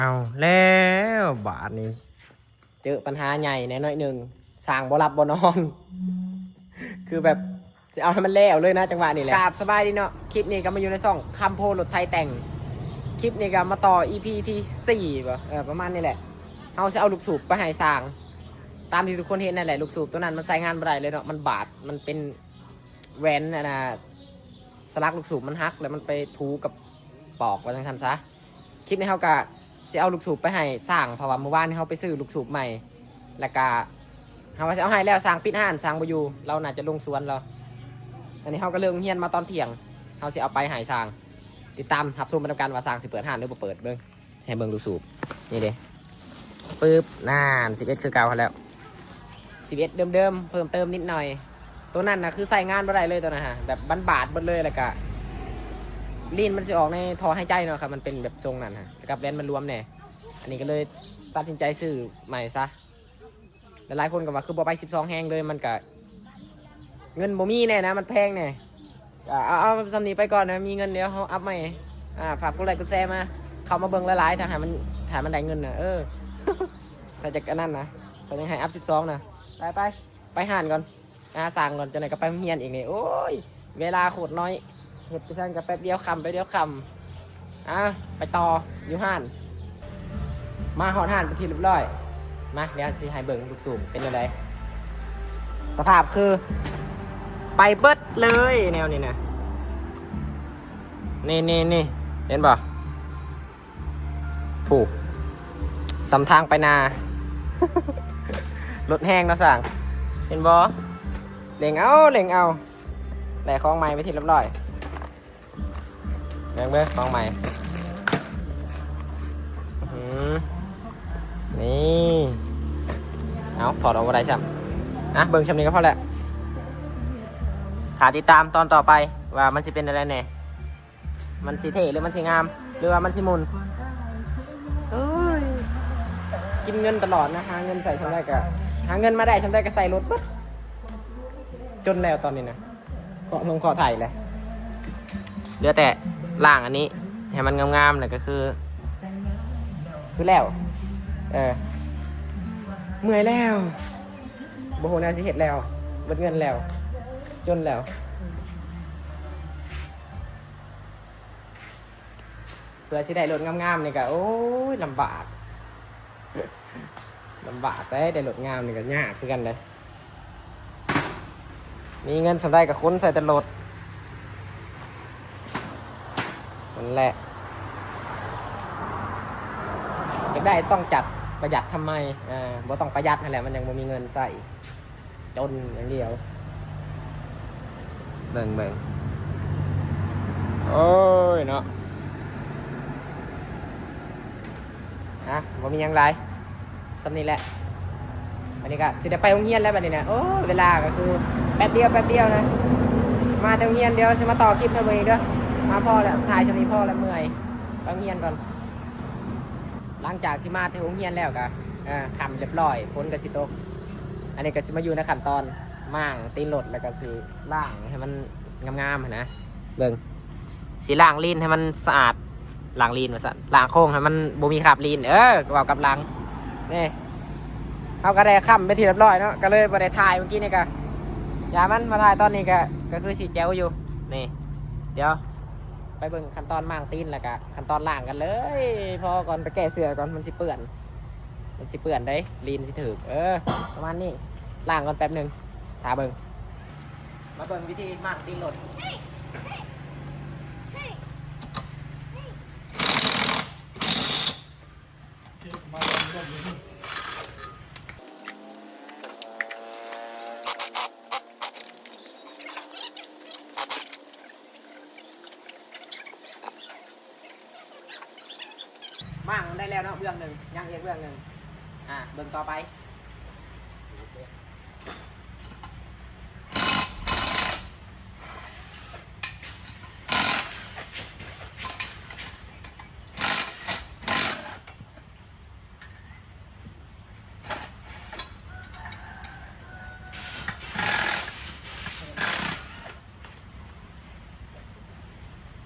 ເອົາແລ້ວບາດນີ້ ເຈີປັນຫາໃຫຍ່ແດ່ໜ້ອຍໜຶ່ງ ຊ່າງບໍ່ຫຼັບບໍ່ນອນ ຄືແບບຊິເອົາໃຫ້ມັນແລ້ວເລີຍນະ ຈັງຫວະນີ້ແຫຼະ. ກາບສະບາຍດີເນາະ ຄລິບນີ້ກໍມາຢູ່ໃນຊ່ອງຄຳໂພລົດໄຖແຕ່ງ ຄລິບນີ້ກໍມາຕໍ່ອີພີທີສີ່ບໍ ເອີ ປະມານນີ້ແຫຼະ. ເຮົາຊິເອົາລູກສູບໄປໃຫ້ຊ່າງ ຕາມທີ່ທຸກຄົນເຫັນນັ້ນແຫຼະ. ລູກສູບຕົວນັ້ນມັນໃຊ້ງານບໍ່ໄດ້ເລີຍເນາະ ມັນບາດ ມັນເປັນແຫວນ ອັນນ່າ ສະຫຼັກລູກສູບມັນຫັກ ແລ້ວມັນໄປຖືກັບປອກ ວ່າຈັ່ງຊັ້ນຊະ. ຄລິບນີ້ເຮົາກະຊິເອົາລູກສູບໄປໃຫ້ຊ່າງ ເພາະວ່າມື້ວານນີ້ເຮົາໄປຊື້ລູກສູບໃໝ່ ແລ້ວກະເຮົາວ່າຊິເອົາໃຫ້ແລ້ວ ຊ່າງປິດຮ້ານ ຊ່າງບໍ່ຢູ່ ລາວໜ້າຈະລົງສວນລາວ. ອັນນີ້ເຮົາກະເລີກໂຮງຮຽນມາຕອນທ່ຽງ ເຮົາຊິເອົາໄປໃຫ້ຊ່າງ. ຕິດຕາມຮັບຊົມໄປນຳກັນວ່າຊ່າງຊິເປີດຮ້ານຫຼືບໍ່ເປີດ. ເບິ່ງ ໃຫ້ເບິ່ງລູກສູບ ນີ້ເດ້ ປຶບ ນັ້ນ ສິບເອັດ ຄືເກົ່າຫັ້ນແລ້ວ. ສິບເອັດ ເດີມໆ ເພີ່ມເຕີມນິດໜ້ອຍ. ໂຕນັ້ນນະຄືໃຊ້ງານບໍ່ໄດ້ເລີຍ ໂຕນັ້ນຫະ ແບບມັນບາດເບິດເລີຍ ແລ້ວກະລີ້ນມັນຊິອອກໃນທໍ່ຫາຍໃຈເນາະ ຄັນມັນເປັນແບບຊົງນັ້ນຫະ ແລ້ວກັບແວ່ນມັນລວມແດ່. ອັນນີ້ກໍເລີຍຕັດສິນໃຈຊື້ໃໝ່ຊະ. ຫຼາຍໆຄົນກໍວ່າຄືບໍ່ໄປສິບສອງແຮງເລີຍ ມັນກະເງິນບໍ່ມີແດ່ນະ ມັນແພງແດ່. ກະເອົາ ເອົາສ່ຳນີ້ໄປກ່ອນນະ ມີເງິນດຽວເຮົາອັບໃໝ່. ອ່າ ຝາກກົດໄລກົດແຊມາ ເຂົ້າມາເບິ່ງຫຼາຍໆ ຖ້າໃຫ້ມັນ ຖ້າມັນໄດ້ເງິນນະ ເອີ ຖ້າຈະອັນນັ້ນນະ ຂ້ອຍຍັງໃຫ້ອັບສິບສອງນະ. ໄປ ໄປ ໄປຮ້ານກ່ອນ ຫາຊ່າງກ່ອນ ຈັ່ງໃດກໍໄປໂຮງຮຽນອີກນີ້. ໂອ້ຍ ເວລາໂຄດໜ້ອຍ ເຮັດຈັ່ງຊັ້ນກໍແປັບດຽວຄ່ຳ ແປັບດຽວຄ່ຳ. ອ່າ ໄປຕໍ່ຢູ່ຮ້ານ. ມາຮອດຮ້ານເປັນທີ່ຮຽບຮ້ອຍ. ມາ ດຽວຊິໃຫ້ເບິ່ງລູກສູບເປັນແນວໃດ ສະພາບຄືໄປເບິດເລີຍແນວນີ້ນະ. ນີ້ໆໆ ເຫັນບໍ່? ຜູ້ ສ່ຳທາງໄປນາ ລົດແຮງເນາະຊ່າງ ເຫັນບໍ່? ເລັ່ງເອົາ ເລັ່ງເອົາ ໄດ້ຂອງໃໝ່ເປັນທີ່ຮຽບຮ້ອຍ. ເບິ່ງ ເບິ່ງຂອງໃໝ່ ອື ນີ້ ເອົາ ຖອດອອກບໍ່ໄດ້ຊ້ຳ. ອ່ະ ເບິ່ງຊ່ຳນີ້ກໍພໍແລ້ວ ຖ້າຕິດຕາມຕອນຕໍ່ໄປວ່າມັນຊິເປັນແນວໃດແດ່. ມັນຊິເທ່ ຫຼື ມັນຊິງາມ ຫຼື ວ່າມັນຊິໝຸ່ນ? ໂອ້ຍ ກິນເງິນຕະຫຼອດນະ ຫາເງິນໃຊ້ຊ່ຳໃດກໍ ຫາເງິນມາໄດ້ຊ່ຳໃດກໍໃສ່ລົດເບິດ ຈົນແລ້ວຕອນນີ້ນະ ເຄາະທົ່ງເຄາະໄຖແຫຼະ. ເຫຼືອແຕ່ລ້າງອັນນີ້ໃຫ້ມັນງາມໆ ແລ້ວກໍຄື ຄືແລ້ວ. ເອີ ເມື່ອຍແລ້ວ ບໍ່ຮູ້ແນວຊິເຮັດແລ້ວ ເບິດເງິນແລ້ວ ຈົນແລ້ວ. ເພື່ອຊິໄດ້ລົດງາມໆນີ້ກໍ ໂອ້ຍ ລຳບາກ ລຳບາກເດ້. ໄດ້ລົດງາມນີ້ກໍຍາກຄືກັນເດ້. ມີເງິນສ່ຳໃດກໍຂົນໃສ່ແຕ່ລົດ ນັ້ນແຫຼະ. ຢາກໄດ້ຕ້ອງຈັດ ປະຢັດທຳໄມ? ເອີ ບໍ່ຕ້ອງປະຢັດຫັ້ນແຫຼະ ມັນຍັງບໍ່ມີເງິນໃຊ້. ຈົນຢ່າງດຽວ. ເບິ່ງ ເບິ່ງ ໂອ້ຍເນາະ. ອ່ະ ບໍ່ມີຫຍັງຫຼາຍ ສ່ຳນີ້ແຫຼະ. ບັດນີ້ກໍຊິໄດ້ໄປໂຮງຮຽນແລ້ວບັດນີ້ນະ. ໂອ້ຍ ເວລາກໍຄືແປັບດຽວ ແປັບດຽວນະ. ມາແຕ່ໂຮງຮຽນ ດຽວຊິມາຕໍ່ຄລິບໃຫ້ເບິ່ງອີກເດີ. ມາພໍແລ້ວ ຖ່າຍສ່ຳນີ້ພໍແລ້ວ ເມື່ອຍ. ໄປໂຮງຮຽນກ່ອນ. ຫຼັງຈາກທີ່ມາແຕ່ໂຮງຮຽນແລ້ວກໍ ເອີ ຄ່ຳຮຽບຮ້ອຍ ຝົນກໍຊິຕົກ. ອັນນີ້ກໍຊິມາຢູ່ໃນຂັ້ນຕອນມ້າງຕີນລົດ ແລ້ວກໍຊິລ້າງໃຫ້ມັນງາມໆຫັ້ນນະ. ເບິ່ງ ຊິລ້າງລີ້ນໃຫ້ມັນສະອາດ ລ້າງລີ້ນວ່າຊັ້ນ ລ້າງໂຄ້ງໃຫ້ມັນບໍ່ມີຄາບລີ້ນ. ເອີ ເວົ້າກັບຫຼັງ ນີ້ ເຮົາກໍໄດ້ຄ້ຳເປັນທີ່ຮຽບຮ້ອຍເນາະ ກໍເລີຍບໍ່ໄດ້ຖ່າຍ. ເມື່ອກີ້ນີ້ກໍຢ່າມັນ ມາຖ່າຍຕອນນີ້ກໍ ກໍຄືຊິແຈວຢູ່. ນີ້ ດຽວໄປເບິ່ງຂັ້ນຕອນມ້າງຕີນ ແລ້ວກໍ ຂັ້ນຕອນລ້າງກັນເລີຍ. ພໍກ່ອນ ໄປແກ້ເສື້ອກ່ອນ ມັນຊິເປື້ອນ ມັນຊິເປື້ອນເດ້ ລີ້ນຊິຖືກ. ເອີ ປະມານນີ້ ລ້າງກ່ອນແປັບໜຶ່ງ ຖ້າເບິ່ງ. ມາເບິ່ງວິທີມ້າງຕີນລົດ. ມ້າງໄດ້ແລ້ວເນາະ ເບື້ອງໜຶ່ງ ຍັງອີກເບື້ອງໜຶ່ງ. ອ່າ ເບິ່ງຕໍ່ໄປ.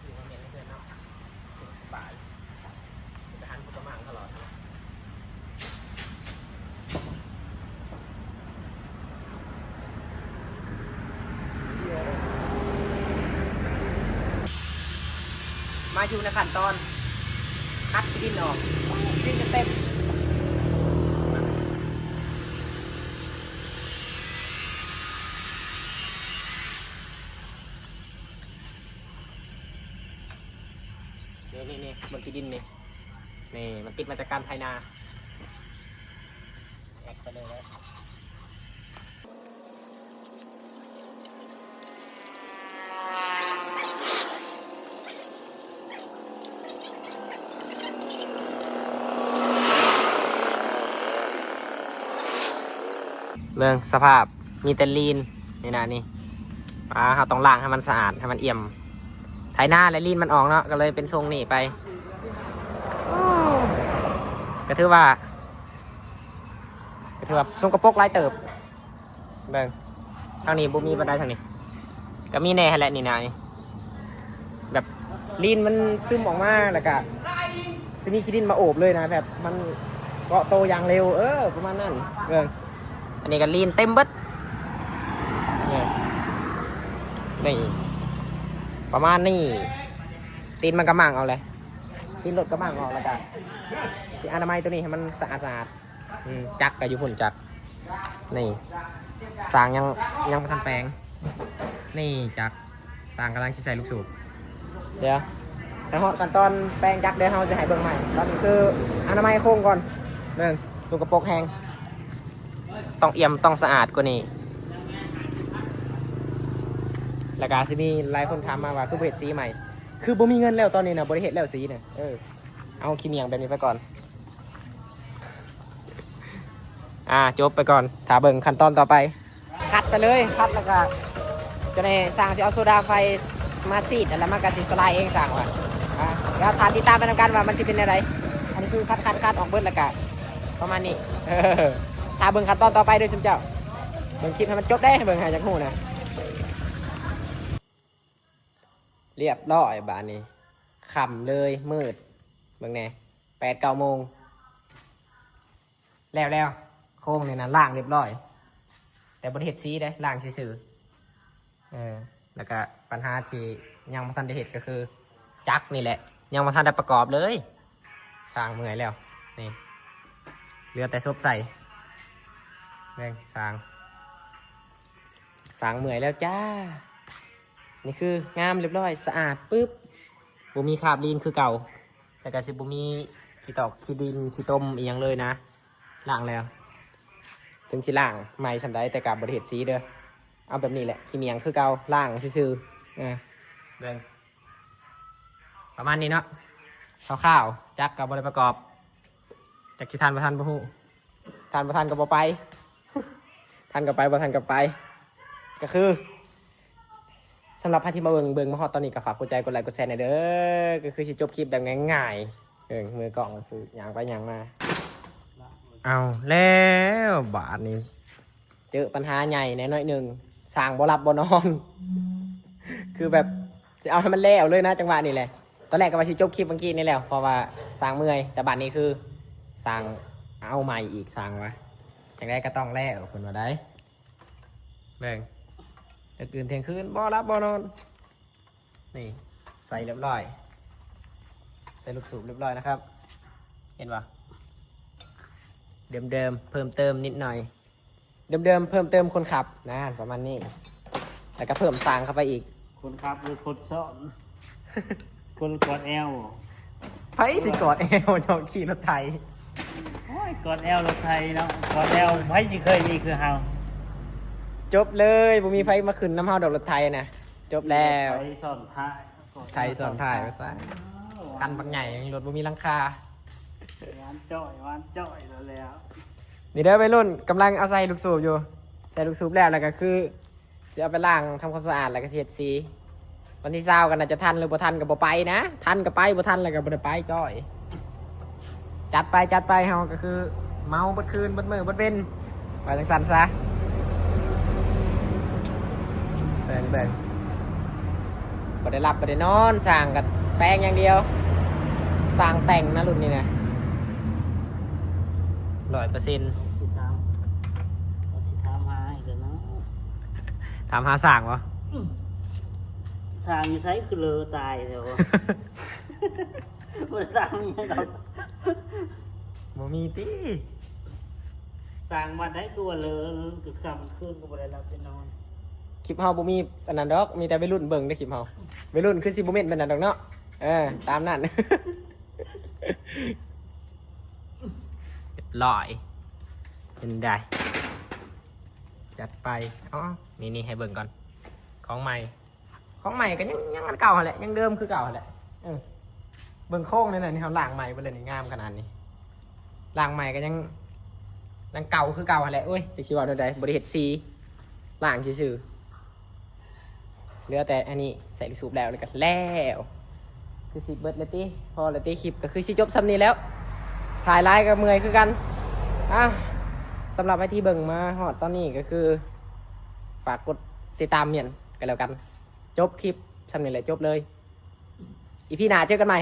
ຢູ່ໂຮງຮຽນເພື່ອນເນາະ ສະບາຍ ໄປຫັນຜູ້ກະໝາງຕະຫຼອດ. ຢູ່ໃນຂັ້ນຕອນຄັດຂີ້ດິນອອກ ຂີ້ດິນຈະເຕັມ. ນີ້ໆໆ ເບິ່ງຂີ້ດິນນີ້ ນີ້ມັນຕິດມາຈາກການໄຖນາ ແອັດໄປເລີຍ. ເບິ່ງສະພາບ ມີແຕ່ລີນນີ້ນະນີ້. ອ່າ ເຮົາຕ້ອງລ້າງໃຫ້ມັນສະອາດ ໃຫ້ມັນອ່ຽມ ໄຖນາແລະລີນມັນອອກເນາະ ກໍເລີຍເປັນຊົງນີ້ໄປ. ໂອ້ ກໍຖືວ່າ ກໍຖືວ່າສົກກະປົກຫຼາຍເຕີບ. ເບິ່ງ ທາງນີ້ບໍ່ມີປານໃດ ທາງນີ້ກໍມີແດ່ຫັ້ນແຫຼະ ນີ້ນະນີ້ ແບບລີນມັນຊຶມອອກມາ ແລ້ວກະຊິມີຂີ້ດິນມາໂອບເລີຍນະ ແບບມັນເກາະໂຕຢ່າງເລັວ ເອີ ປະມານນັ້ນ. ເບິ່ງ ອັນນີ້ກໍລີນເຕັມເບິດ ນີ້ ນີ້ ປະມານນີ້ ຕີນມັນກໍໝັ້ງເອົາແຫຼະ ຕີນລົດກໍໝັ້ງອອກ ແລ້ວກະຊິອະນາໄມໂຕນີ້ໃຫ້ມັນສະອາດໆ. ອືມ ຈັກກໍຢູ່ພຸ້ນ ຈັກ ນີ້ ຊ່າງຍັງ ຍັງບໍ່ທັນແປງ ນີ້ຈັກ ຊ່າງກຳລັງຊິໃສ່ລູກສູບ. ດຽວຖ້າຮອດຂັ້ນຕອນແປງຈັກ ດຽວເຮົາຊິໃຫ້ເບິ່ງໃໝ່. ຕອນນີ້ຄືອະນາໄມໂຄງກ່ອນ ເບິ່ງສົກກະປົກແຮງ ຕ້ອງອ່ຽມ ຕ້ອງສະອາດກວ່ານີ້. ແລ້ວກໍຊິມີຫຼາຍຄົນຖາມມາວ່າ ຄືບໍ່ເຮັດສີໃໝ່? ຄືບໍ່ມີເງິນແລ້ວ ຕອນນີ້ນະ ບໍ່ໄດ້ເຮັດແລ້ວສີນະ ເອີ ເອົາຂີ້ໝ້ຽງແບບນີ້ໄປກ່ອນ. ອ່າ ຈົບໄປກ່ອນ ຖ້າເບິ່ງຂັ້ນຕອນຕໍ່ໄປ. ຄັດໄປເລີຍ ຄັດແລ້ວກະ ຈະໄດ້ ຊ່າງຊິເອົາໂຊດາໄຟມາສີດ ແລ້ວມັນກະຊິສະຫຼາຍເອງ ຊ່າງວ່າ. ອ່າ ດຽວຖ້າຕິດຕາມໄປນຳກັນວ່າມັນຊິເປັນແນວໃດ. ອັນນີ້ຄືຄັດໆໆ ອອກເບິດ ແລ້ວກະປະມານນີ້. ຖ້າເບິ່ງຂັ້ນຕອນຕໍ່ໄປເດີຊຸມເຈົ້າ ເບິ່ງຄລິບໃຫ້ມັນຈົບເດ້ ເບິ່ງໃຫ້ຢາກຮູ້ນະ. ລຽບຮ້ອຍບາດນີ້ ຄ່ຳເລີຍ ມືດ ເບິ່ງແດ່ ແປດເກົ້າໂມງ ແລ້ວໆ. ໂຄງນີ້ນະ ລ້າງລຽບຮ້ອຍ ແຕ່ບໍ່ໄດ້ເຮັດສີເດ້ ລ້າງຊື່ໆ. ເອີ ແລ້ວກະປັນຫາທີ່ຍັງບໍ່ທັນໄດ້ເຮັດກໍຄືຈັກນີ້ແຫຼະ ຍັງບໍ່ທັນໄດ້ປະກອບເລີຍ. ຊ່າງເມື່ອຍແລ້ວ ນີ້ ເຫຼືອແຕ່ສົບໃສ່ ເບິ່ງຊ່າງ ຊ່າງເມື່ອຍແລ້ວຈ້າ. ນີ້ຄືງາມລຽບຮ້ອຍ ສະອາດປຶບ ບໍ່ມີຄາບລີນຄືເກົ່າ ແລ້ວກະຊິບໍ່ມີຂີ້ຕອກຂີ້ດິນຂີ້ຕົມອີ່ຫຍັງເລີຍນະ ລ້າງແລ້ວ. ເຖິງຊິລ້າງໃໝ່ສ່ຳໃດ ແຕ່ກະບໍ່ໄດ້ເຮັດສີເດີ ເອົາແບບນີ້ແຫຼະ ຂີ້ໝ້ຽງຄືເກົ່າ ລ້າງຊື່ໆ. ເບິ່ງ ປະມານນີ້ເນາະ ຄ່າວໆ ຈັກກໍບໍ່ໄດ້ປະກອບ ຈັກຊິທັນບໍ່ທັນບໍ່ຮູ້ ທັນບໍ່ທັນກໍບໍ່ໄປ ທັນກໍໄປ ບໍ່ທັນກໍໄປ. ກໍຄື ສຳລັບໃຜທີ່ມາເບິ່ງ ເບິ່ງມາຮອດຕອນນີ້ ກໍຝາກກົດໃຈ ກົດໄລ ກົດແຊແດ່ເດີ. ກໍຄືຊິຈົບຄລິບແບບງ່າຍໆ ເບິ່ງ ມືກ້ອງກໍຄືຍ່າງໄປຍ່າງມາ. ເອົາແລ້ວບາດນີ້ ເຈີປັນຫາໃຫຍ່ແດ່ໜ້ອຍໜຶ່ງ ຊ່າງບໍ່ຫຼັບບໍ່ນອນ ຄືແບບຊິເອົາໃຫ້ມັນແລ້ວເລີຍນະ ຈັງຫວະນີ້ແຫຼະ. ຕອນແລກກໍວ່າຊິຈົບຄລິບເມື່ອກີ້ນີ້ແລ້ວ ເພາະວ່າຊ່າງເມື່ອຍ ແຕ່ບາດນີ້ຄືຊ່າງເອົາໃໝ່ອີກ ຊ່າງວ່າ ຈັ່ງໃດກໍຕ້ອງແລ້ວ ເພິ່ນວ່າໄດ໋. ເບິ່ງ ເຮັດຕື່ນທ່ຽງຄືນ ບໍ່ຫຼັບບໍ່ນອນ. ນີ້ ໃສ່ລຽບຮ້ອຍ ໃສ່ລູກສູບລຽບຮ້ອຍນະຄັບ ເຫັນບໍ່? ເດີມໆ ເພີ່ມເຕີມນິດໜ້ອຍ ເດີມໆ ເພີ່ມເຕີມຄົນຂັບ ນັ້ນ ປະມານນີ້ ແລ້ວກໍເພີ່ມຊ່າງເຂົ້າໄປອີກ. ຄົນຂັບ ຫຼື ຄົນຊ້ອນ? ຄົນກອດແອວ. ໃຜຊິກອດແອວ ເຈົ້າຂີ່ລົດໄຖ? ໂອ້ຍ ກອດແອວລົດໄຖເນາະ ກອດແອວ ໃຜຊິເຄີຍມີຄືເຮົາ? ຈົບເລີຍ ບໍ່ມີໃຜມາຂຶ້ນນຳເຮົາດອກ ລົດໄຖນະ. ຈົບແລ້ວ ໄຖຊ້ອນທ້າຍ ໄຖຊ້ອນທ້າຍວ່າຊັ້ນ. ຄັນບັກໃຫຍ່ ລົດບໍ່ມີຫຼັງຄາ. ຫວານຈ້ອຍ ຫວານຈ້ອຍແລ້ວ. ນີ້ເດີໄວລຸ້ນ ກຳລັງເອົາໃສ່ລູກສູບຢູ່ ໃສ່ລູກສູບແລ້ວ ແລ້ວກໍຄືຊິເອົາໄປລ້າງທຳຄວາມສະອາດ ແລ້ວກໍຊິເຮັດສີ. ວັນທີຊາວກໍໜ້າຈະທັນ ຫຼື ບໍ່ທັນກໍບໍ່ໄປນະ ທັນກໍໄປ ບໍ່ທັນແລ້ວກໍບໍ່ໄດ້ໄປຈ້ອຍ. ຈັດໄປ ຈັດໄປ ເຮົາກໍຄືເມົາເບິດຄືນເບິດມື້ເບິດເວັນ ວ່າຈັ່ງຊັ້ນຊະ. ເບິ່ງ ເບິ່ງ ບໍ່ໄດ້ຫຼັບບໍ່ໄດ້ນອນ ຊ່າງກໍແປງຢ່າງດຽວ ຊ່າງແຕ່ງນະ ລຸ້ນນີ້ນະ ຮ້ອຍເປີເຊັນ. ຊິຖາມ ຊິຖາມຫາອີກແລ້ວເນາະ ຖາມຫາຊ່າງບໍ່? ອືມ ຊ່າງຢູ່ໃສຄືເລີຕາຍແທ້ວະ? ບໍ່ໄດ້ສ້າງມີຫຍັງດອກ ບໍ່ມີຕິ ສ້າງມາໄດ້ຕົວເລີ ຄືຄ່ຳຄືນກໍບໍ່ໄດ້ຫຼັບໄດ້ນອນ ຄລິບເຮົາບໍ່ມີອັນນັ້ນດອກ ມີແຕ່ໄວລຸ້ນເບິ່ງເດ້ຄລິບເຮົາ ໄວລຸ້ນຄືຊິບໍ່ເມັນປານນັ້ນດອກເນາະ ເອີ ຕາມນັ້ນ ຮຽບຮ້ອຍ ເປັນໃດ ຈັດໄປ ອໍ ນີ້ໆ ໃຫ້ເບິ່ງກ່ອນ ຂອງໃໝ່ ຂອງໃໝ່ກໍຍັງ ຍັງອັນເກົ່າຫັ້ນແຫຼະ ຍັງເດີມຄືເກົ່າຫັ້ນແຫຼະ ເອີ ເບິ່ງໂຄງແນວນັ້ນ ນີ້ເຮົາລ້າງໃໝ່ເບິດເລີຍນີ້ ງາມຂະໜາດນີ້ ລ້າງໃໝ່ກໍຍັງ ຍັງເກົ່າຄືເກົ່າຫັ້ນແຫຼະ ໂອ້ຍ ຈັກຊິເວົ້າແນວໃດ ບໍ່ໄດ້ເຮັດສີ ລ້າງຊື່ໆ ເຫຼືອແຕ່ອັນນີ້ໃສ່ລູກສູບແລ້ວ ແລ້ວກໍແລ້ວ ຄືຊິເບິດແລ້ວຕິ ພໍແລ້ວຕິ ຄລິບກໍຄືຊິຈົບຊ່ຳນີ້ແລ້ວ ຖ່າຍຫຼາຍກໍເມື່ອຍຄືກັນ ອ່າ ສຳລັບໃຜທີ່ເບິ່ງມາຮອດຕອນນີ້ກໍຄື ຝາກກົດຕິດຕາມໝັ້ນກໍແລ້ວກັນ ຈົບຄລິບຊ່ຳນີ້ແຫຼະ ຈົບເລີຍ ອີພີໜ້າເຈີກັນໃໝ່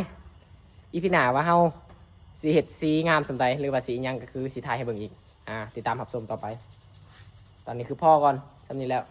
ອີພີໜ້າວ່າເຮົາຊິເຮັດສີງາມສ່ຳໃດ ຫຼືວ່າສີຫຍັງກໍຄືຊິຖ່າຍໃຫ້ເບິ່ງອີກ ອ່າ ຕິດຕາມຮັບຊົມຕໍ່ໄປ ຕອນນີ້ຄືພໍກ່ອນ ຊ່ຳນີ້ແລ້ວ